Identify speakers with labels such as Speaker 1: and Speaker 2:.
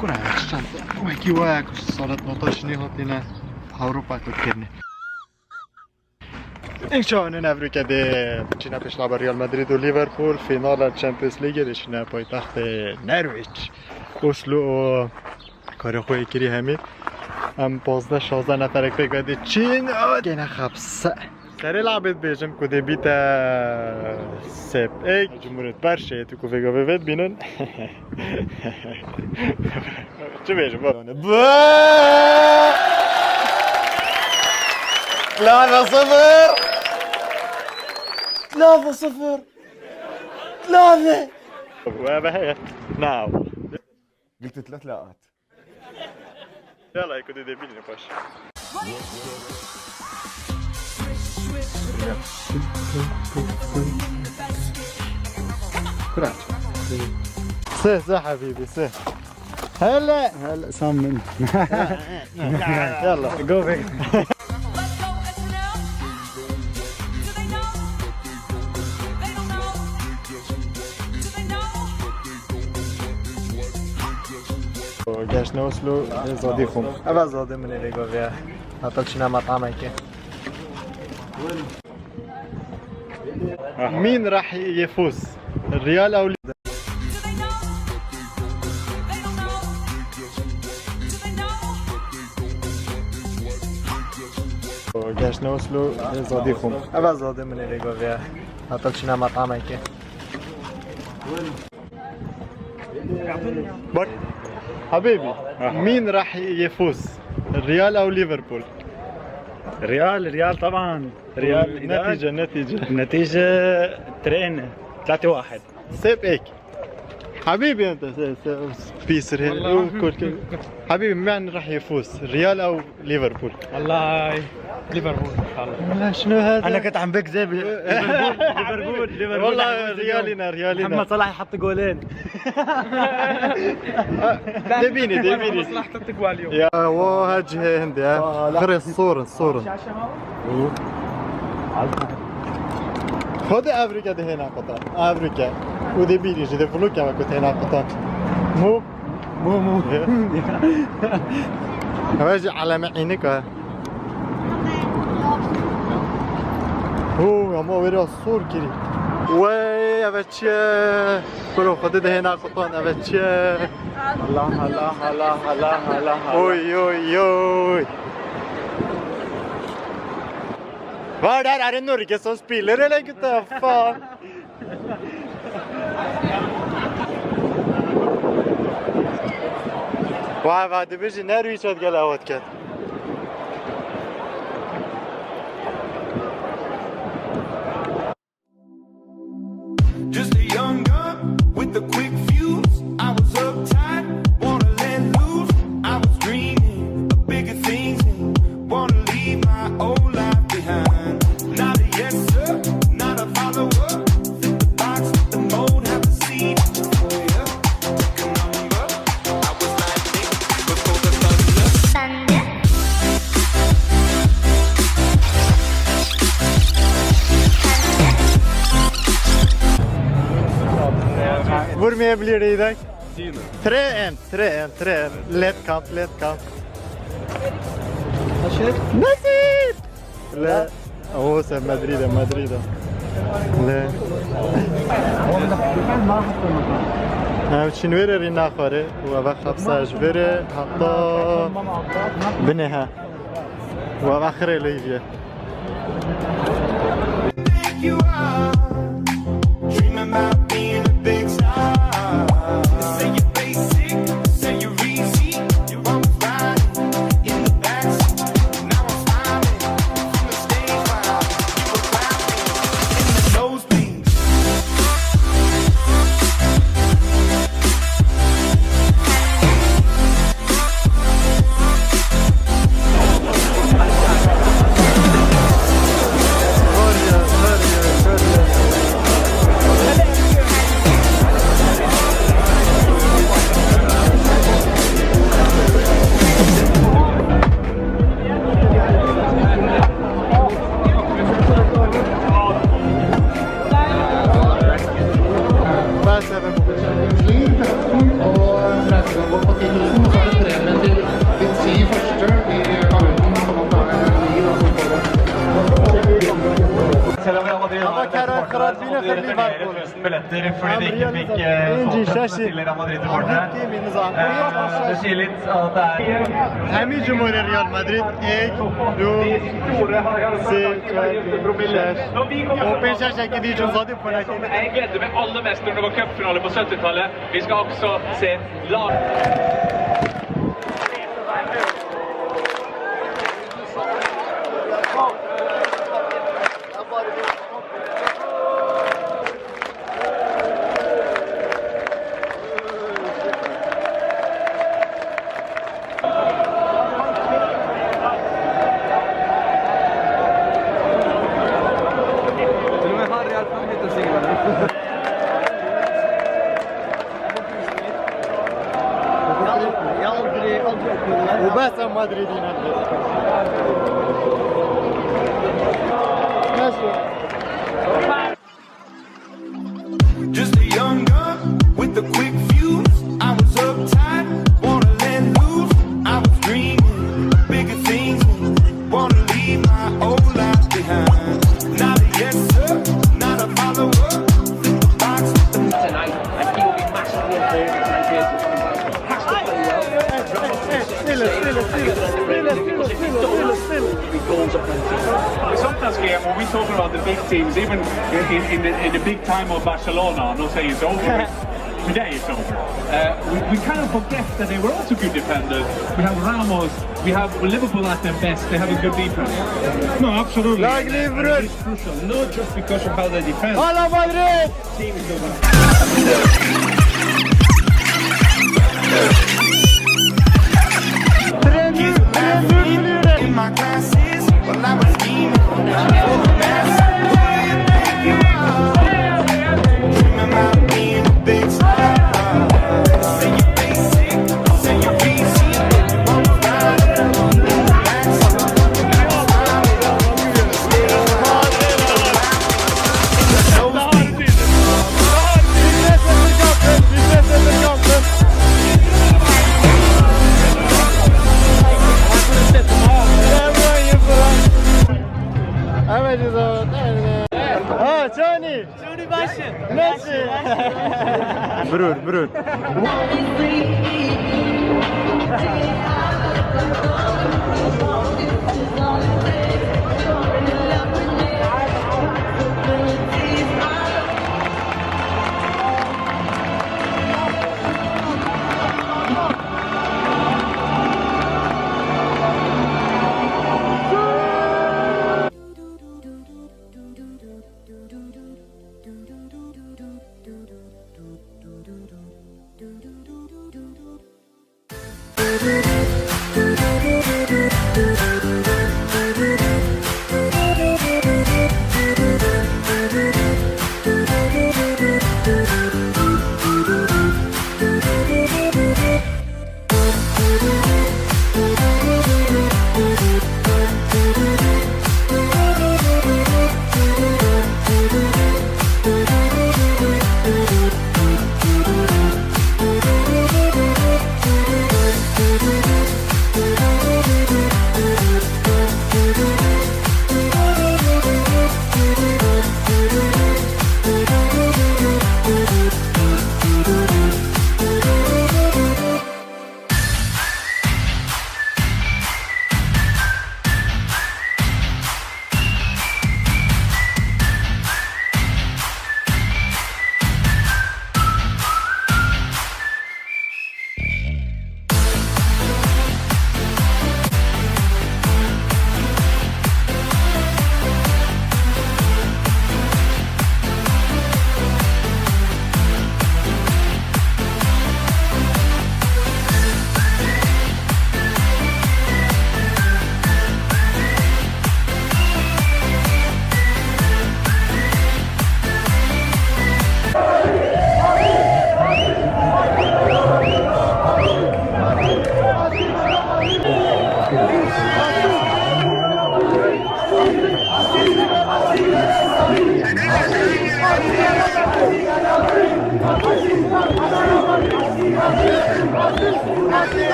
Speaker 1: Kura وەکی وایە ساڵت نۆتاشنی هاتینە ئەوروپا کوتکردنێ. إن أمريكا دي بچينا باش لعب ريال مدريد وليفربول finale الشامبيونز ليج دشنا پایتەخت نرويج اوسلو کار خوی کری همی ام 15 16 نفرک پێک بدی چین گەنە خەبسە سەرێ لعبت بێژم کو دê بیتە سێب ئێک جمهورێت بەرشێت و کوفێگە بێت بینن چ بێژم 3-0
Speaker 2: 3-0 3
Speaker 1: وهي ناو
Speaker 2: قلت ثلاث لاءات.
Speaker 1: يلا يكون ديبيل باش. سه سه حبيبي سه. هلا
Speaker 3: هلا سام.
Speaker 1: يلا.
Speaker 3: جو بيك.
Speaker 4: Let's go SNL. Do they know? They don't know. Do they know?
Speaker 1: گشت اوسلو زادی خوم اول زاده من اللي قوية هطلشنا مطعمك. مين راح يفوز، الريال او
Speaker 4: Do they know? They don't know. Do they know?
Speaker 1: گشت اوسلو زادی خوم اول زاده من اللي قوية هطلشنا مطعمك. بك حبيبي، مين راح يفوز، الريال او ليفربول؟
Speaker 3: ريال، ريال طبعا، ريال.
Speaker 1: نتيجة نتيجة.
Speaker 3: النتيجة ترين 3-1.
Speaker 1: سيب ايك حبيبي انت بيسر كل حبيبي، مين راح يفوز، الريال او ليفربول؟
Speaker 3: والله ليفربول ان شاء الله.
Speaker 1: لا شنو هذا؟
Speaker 3: انا كنت عم بكذب. ليفربول ليفربول ليفربول.
Speaker 1: والله ريالنا ريالنا.
Speaker 3: محمد صلاح يحط جولين.
Speaker 1: دبيني دبيني.
Speaker 5: صلاح ثلاث اجوال اليوم.
Speaker 1: يا وهجه هندي خري الصورة الصورة. خد افريكا ده هنا قطع افريكا ودبيني جدي فلوكا ما كنت هنا قطع مو
Speaker 3: مو مو.
Speaker 1: واجي على معينك هو يا ما ويري الصور كري وي ابتشي كلو خد ده هنا قطع ابتشي.
Speaker 3: الله الله الله الله الله.
Speaker 1: اوي اوي اوي. Hva er det her? Er det Norge som spiller, eller gutta? Faen. Vay vay dibêjî nerwî çet gel awat ket.
Speaker 6: Just a young gun with a quick fuse. I was uptight, wanna let loose. I was dreaming of bigger things and wanna leave my old life behind. Not a yes sir, not a follower. Fit the box, fit the mold, have a seat. For ya, take a number. I was lightning before the thunder.
Speaker 1: Hvor mye blir det i dag? 3-1, 3-1, 3-1. Lett kamp, lett kamp. نسيت! لا هو مدريد مدريد. لا شنويرة رينا خوري وأبا خمسة جبرة حتى بنها وأخر ليفيا.
Speaker 6: Think you are dreaming about being a big star. Say you're basic, say you're easy. You're always riding in the backseat. Now I'm smiling from the stage while you were clapping in the nosebleeds.
Speaker 1: Sorry, sorry, sorry.
Speaker 5: redde fordi de ikke fikk solgt til Real Madrid-supportere. Det sier litt at det er
Speaker 1: همي جمهور ريال مدريد 1 2 3 4 5 و 5 6 اكيد يجوا صادف ولكن
Speaker 7: Jeg gleder meg aller mest når det var cupfinale på 70-tallet. Vi skal også se lag...
Speaker 1: وبس مدريدين ماشي.
Speaker 6: Just a young gun with a quick fuse. I was uptight, wanna let loose. I was dreaming bigger things. Wanna leave my old life behind. Not a yes sir, not a follower. Fit the box with the
Speaker 7: Tonight, and he will be massively important tonight here. Has to play well.
Speaker 1: Stille, stille, stille, stille, stille, stille, stille.
Speaker 7: Goals are plenty. Sometimes, Graham, when we talk about the big teams, even in the big time of Barcelona, I'm not saying it's over, but today it's over. We kind of forget that they were also good defenders. We have Ramos, we have Liverpool at their best, they have a good defense.
Speaker 8: No, absolutely.
Speaker 1: Lag Liverpool.
Speaker 8: It's crucial, not just because of how they defend.
Speaker 1: هلا مدريد.
Speaker 8: Team is going
Speaker 1: 3-0 3-0
Speaker 6: in my classes while I was scheming for the masses. Who do you think you are? Dreaming about being a big star. Say you're basic, say you're easy, but you won't ride. Max, and I was smiling.
Speaker 1: توني توني ماشي ماشي برور برور.